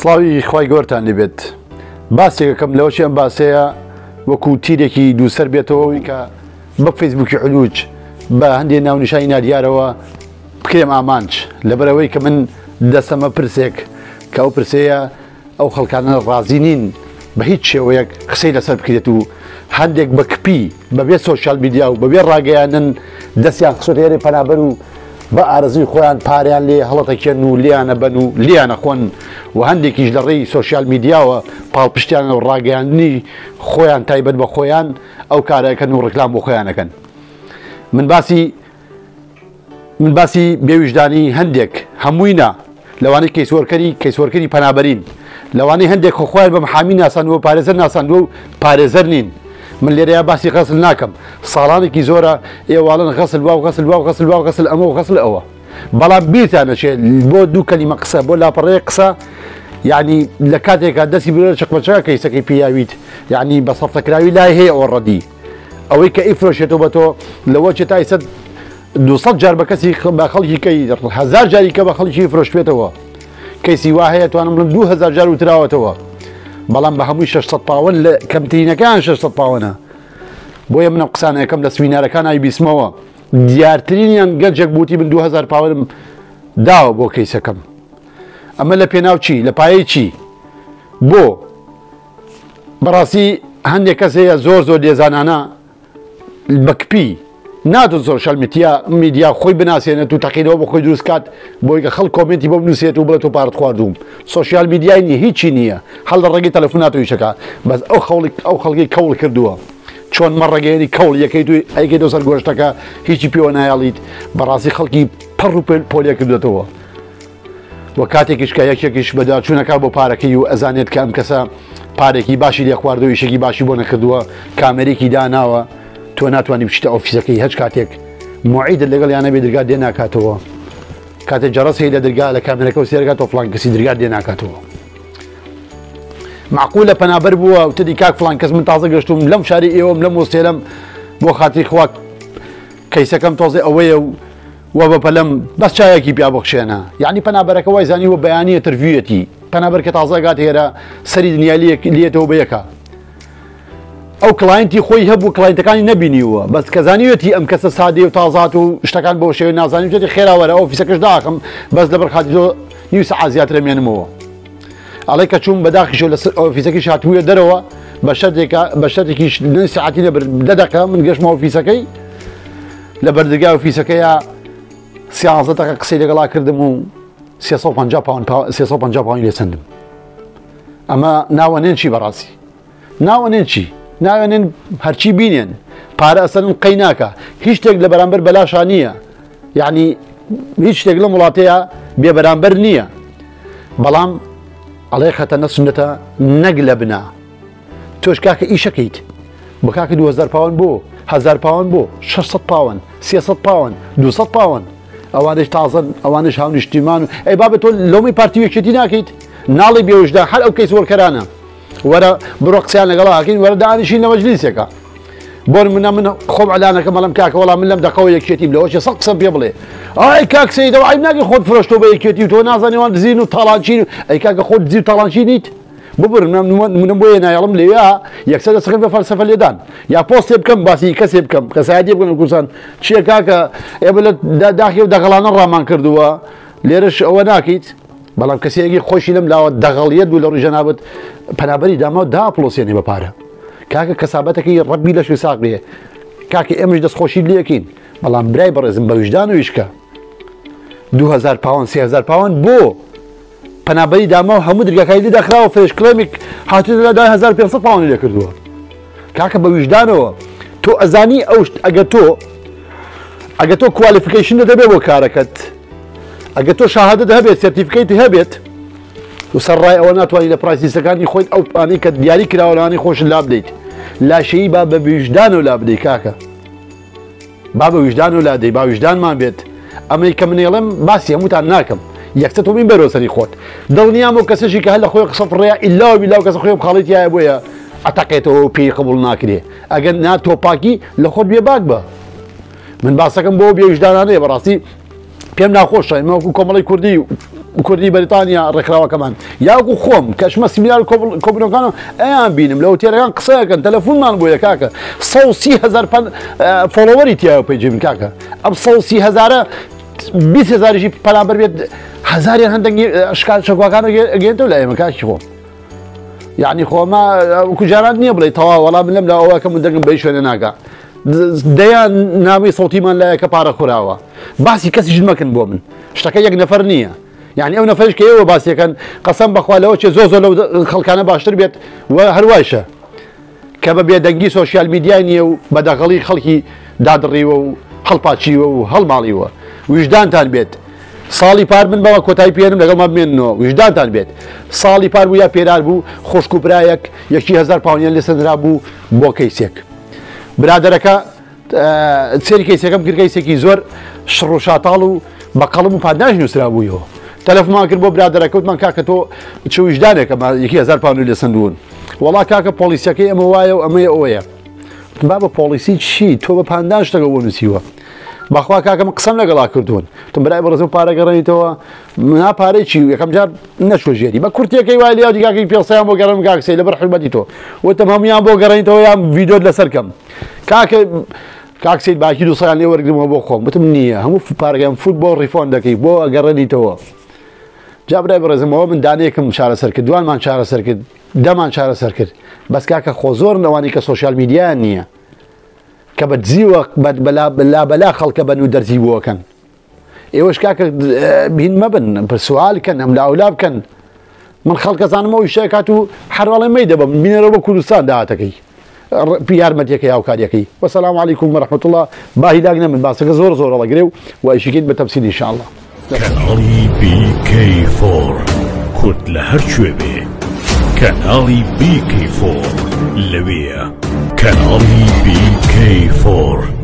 سڵاوی خوای گەورتان لێبێت. باسێکەکەم لەوەچی ئەم باسەیە وەکو تیرێکی دووسەر بێتەوە کە بە فەیسبووکی علوج بە هەندێ ناونیشانی نادیارەوە بکرێم ئامانج، لەبەرئەوەی کە من دەسەمە پرسێک کە ئەو پرسەیە ئەو خەڵکانە ڕازی نین بە هیچ شێوەیەک قسەی لەسەر بکرێت و هەندێک بە کپی بەبێ سۆشیال میدیا و بەبێ ڕاگەیاندن دەستیان خستۆتە هێرێ پەنابەر و بە ئارەزووی خۆیان پارەیان لێ هەڵەتەکێن و لێیانە بەن و لێیانە خۆن و هەندێکیش لە ڕێی سۆشیال میدیاوە پاڵپشتیان و ڕاگەیاندنی خۆیان تایبەت بە خۆیان ئەو کارەکەن و ڕیکلام بۆ خۆیانەکەن. من باسی من باسی بێویژدانی هەندێک، هەمووی نا، لەوانەی case worker ی case worker ی پەنابەرین، لەوانەی هەندێک خۆ خۆیان بە محامی ناساندووە و پارێزەر ناساندووە و پارێزەر نین. من لێرەیا باسی غەسل ناکەم، ساڵانێکی زۆرە ئێوە ئەڵێن غەسل وا و غەسل وا و غەسل وا و غەسل ئەمە و غەسل ئەوە، بەڵام بیرتان نەچێت بۆ دوو کەلیمە قسە، بۆ لاپەڕەیەک قسە، یعنی لە کاتێکا دەستی برۆ چەقبەچەکە کەیسەکەی پیاویت، یعنی بە سەفتەکراوی لای هەیە ئۆڕەدی ئەوەی کە ئیفرۆشێتەوە بە تۆ لەوە چێ تا ئیسە 200 جار بە کەسی بە خەڵکی کەی 1000 جاری کە بە خەڵکی فرۆشتێتەوە. کەیسی وا هەیە توانم بڵێم 2000 جار وتراوەتەوە، بەڵام بە هەمووی 600 پاوەن، لە کەمترینەکان 600 پاوەنە. بۆیە منم قسانەکەم لە سمینارەکان ئایبیسمەوە، دیارترینیان گەنجێک بوتی من 2000 پاوەنم داوە بۆ کەیسەکەم. ئەمە لە پێناو چی؟ لە پایەی چی؟ بۆ بەڕاستی هەندێک کەس هەیە زۆر زۆر لێزانانە بە کپی ناتۆ سۆشیال میدیا خۆی بناسێنێت و تەقینەوە بە خۆی دروست کات بۆی کە خەڵک comment ی بۆ بنووسێت و بڵێت تۆ پارت خواردووم. سۆشیال میدیای نییە، هیچی نییە، هەر لە ڕێگەی تەلەفۆن ناتۆ ئیشەکە. بەس ئەو خەڵک ئەو خەڵکی کەوڵ کردووە چۆن مەڕەگەیەنی کەوڵ یەکەیت و ئەیکەیتەوە سەر گۆشتەکە هیچی پێوە نایەڵیت. بەڕاستی خەڵکی پەڕ و پۆلێ کردوێتەوە. و کاتێکیش کە یەکێکیش بەداچوونەکە بۆ پارەکەی و ئەزانێت کە ئەم کەسە پارێکی باشی لێ خواردووە، ئیشێکی باشی بۆ نەکردووە، کامێرێکی داناوە، تۆ ناتوانانی بچیتە ئۆفیسەکەی هەچ کاتێک موعیدت لەگەڵ یانە بێ درگات دێ ناکاتەوە. کاتێک جەڕەس هەیە لە درگا لە کامێرەکە و سێرگا تۆ فڵان کەسی درگات دێ ناکاتەوە. معقولە پەنابەر بووە وتدی کاک فڵان کەس من تازە گەشتوم لەم شاری ئێوەم لەم وەستێلم بۆ خاتری خوا کەیسەکەم تۆزێ ئەوەیە و وە بە پەلەم بەس چایەکی پیا بخشێنە. یعنی پەنابەرەکە وای زانیوە بەیانیە ترڤیەتی. پەنابەر کە تازە گات هێرە سەری دنیا لێتەوە بە یەکە. ئەو client ی خۆی هەبوو client ەکانی نەبینیوە، بەس کە زانیوێتی ئەم کەسە سادەیە و تازات و شتەکان بەو شێوەیە نازانیم چێتی خێرا وەرە ئۆفیسەکەش داخم بەس لەبەر خاتی تۆ نیو سەعات زیاترە مێنمەوە. ئەڵێ کە چووم بەداخیشەوە لە ئۆفیسەکەش هاتبووە دەرەوە بە شەرتێکە بە شەرتێکیش نیو سەعاتی نەبرد دە دەقە من گەشتمە ئۆفیسەکەی. لە بەردەرگای ئۆفیسەکەیا 13 دەقە قسەی لەگەڵا کردم و 350 پاوەن 350 پاوەنی لێ سەندم. ئەمە ناوەنێن چی بەڕاستی؟ ناوەنێن چی؟ ناوێنێن هەرچی بینێن پارە ئەسەرن قەی ناکە، هیچ شتێک لە بەرامبەر بەلاشا نییە، یعنی هیچ شتێک لەم وڵاتەیە بێ بەرامبەر نییە. بەڵام ئەڵێ خەتەنە سوننەتە نەک لە بنا. تۆش کاکە ئیشەکەیت بە کاکە 2000 پاوەن بۆ 1000 پاوەن بۆ 600 پاوەن 300 پاوەن 200 پاوەن، ئەوانش تازن ئەوانش هاونیشتیمان و ئەی بابە تۆ لۆمی پارتی یەکێتی ناکەیت، ناڵی بێوژدا هەر ئەو case worker انە وەرە بڕۆ قسەیان لەگەڵ ئاکەین، وەرە دانیشین لە مەجلیسێکە. بۆ منە من خۆم ئەلانەکەم ئەڵێم کاکە وەڵا من لەم دەقەوە یەکێتیم، لەوە چێ سەد قسەم پێ بڵێ. ئای کاک سەیدەوە عیب ناکەی خۆت فرۆشتەوە بە یەکێتی و تۆ نازانی وان دزین و تاڵانچین و ئەی کاکە خۆت دزی و تاڵانچی نیت؟ ببرم منم بۆیە نایەڵم لەوێ یەکسەر دەستەکەم بە فەلسەفە لێدان یا پۆستێ بکەم باسی کەسێ بکەم کەسایەتی بکەم لە کوردستان. چییە کاکە ئێمە لە داخی و دەغەڵانە ڕامان کردووە، لێرەش ئەوە ناکەیت. بەڵام کەسێکی خۆشی لەم لاوە دەغەڵیەت بوو لە ڕووی جەنابت پەنابەری داما و داپڵۆسێنێ بە پارە. کاکە کەسابەتەکەی ڕەبی لەش و ساق بێ، کاکە ئێمەش دەستخۆشی لێکین، بەڵام برای بەڕێزم بە ویژدان و ویشکە 2000 پاوەن 3000 پاوەن بۆ پەنابەری داما و هەموو درگاکانی لێ داخراوە، fresh claim ێک هاتووە لە دای 1500 پاوەنی لێ کردووە. کاکە بە ویژدانەوە تۆ ئەزانی ئەو شت ئەگە تۆ ئەگە تۆ qualification دەبێ بۆ کارەکەت، ئەگە تۆ شەهادەت هەبێت، certificate هەبێت و سەرڕای ئەوە ناتوانانی لە price ەکانی خۆیت ئەو پانەی کە دیاری کراوە لەوانەی خۆشت لا بدەیت، لاشەیی با بە ویژدانەوە لا بدەیت کاکە، با بە ویژدانەوە لا دەی، با ویژدانمان بێت. ئەمەی کە من ئێڵم باسی هەمووتان ناکەم، یەکسەر تۆ بین بەرەوە سەری خۆت. دڵنیام ئەو کەسەشی کە هەر لە خۆی قسە فڕەیە ئیلا و بیلا و کەسە خۆی بخاڵی تایە بۆیە ئەتەقێتەوە و پێی قبوڵ ناکرێ. ئەگەر نا تۆ پاکی لە خۆت بێ باک بە. من باسەکەم بۆ بێویژدانانەیە، بەڕاستی پێم ناخۆشە ئێمە وەکو کۆمەڵی کوردی کوردی بەریتانیا ڕێکخراوەکەمان یاکو خۆم کەشمە سیمینار کۆبنەکان ئەیان بینم لە هوتێلەکان قسەکەن تەلەفۆنمان بۆیە کاکە 130 هزار follower ی تایە page ی من کاکە ئەم 130 هزارە 20 هزاریشی پەنابەر بێت هەزاریان هەندێک شکار شەکواکان گەێنەوە لە ئێمە کاکی خۆم یعنی خۆما وەکو جاران نییە بڵێ تەواو وەڵام من لەم لا ئەوەکەم من دەنگم بەی شوێنە ناگا دەیان نامی سەوتیمان لایە کە پارە خوراوە باسی کەسیش مەکەن بۆ من شتەکە یەک نەفەر نییە یعنی ئەو نەفەرش کە ئێوە باسیەکەن قەسەم بەخوا لەوە چێ زۆر زۆر لەو خەڵکانە باشتر بێت و هەروایشە کە بە بێدەنگی سۆشیال میدیای نییە و بە دەغەڵی خەڵکی دادڕیوە و هەڵپاچیوە و هەڵماڵیوە. ویژدانتان بێت. ساڵی پار من بەوە کۆتایی پێنم لەگەڵما بمێننەوە. ویژدانتان بێت. ساڵی پار بوو یا پێرار بوو خوشک و برایەک یەکی هەزار پاونیان لێ سەندرابوو بۆ کەیسێک. برادەرەکە سێری کەیسەکەم کرد کەیسێکی زۆر شڕ و شاتاڵ و بە قەڵم و پاداش نووسرابوویەوە. تەلەفمان کرد بۆ برادەرەکە وتمان کاکە تۆ چ ویژدانێکە یەکی هەزار پاونی لێ سەندوون. وەڵا کاکە پۆڵیسەکەی ئەمە وایە و ئەمەیە ئەوەیە. بابە پۆڵیسی چی تۆ بە پاندان شتەکە بۆ نووسیوە بەخوا کاکە من قسەم لەگەڵا کردوون تم برای بەڕێزم پارە گەڕێنیتەوە نا پارەی چی یەکەم جار نەچوە ژێری بە کورتێکەی وای لێ دیگاکەی پێسەیان بۆ گەڕم کاکسەی لەبەر حرمەتی تۆ وتم هەمویان بۆ گەڕێنیتەوە یان ڤیدیۆت لەسەر کەم کاکە کاک سید باکی دوو سەیان لێ وەرگرمەوە بۆ خۆم وتم نییە هەموو پارەکەم فوت بۆ refund دەکەی بۆ گەڕێنیتەوە جا برای بەڕێزمەوە من دانەیەکم چارەسەر کرد دوانمان چارەسەر کرد دەمان چارەسەر کرد بەس کاکە خۆ زۆرن ئەوانەی کە سۆشیال میدیایان نییە کە بە دزیوە بە بەلا خەڵکە بەن و دەرزی بۆکەن ئێوەش کاکە بین مەبن پرسوال کەن ئەم لاولا بکەن من خەڵکە زانمەوە شێکات و حەرواڵێ مەیدە بە بینەرەوە بە کوردستان داهاتەکەی یارمەتیەکەی هاوکاریەکەی وەسەلام علیکم ورحمة الله با هیلاک نەمن باسەکە زۆر زۆر هەڵەگرێ و وئیشیکەین بە تەفسیل ان شاء الله. کەناڵی بی کەی فۆر کورد لە هەر کوێ بێ کەناڵی بی کەی فۆر لەوێیە کەناڵی بی کەی فۆر.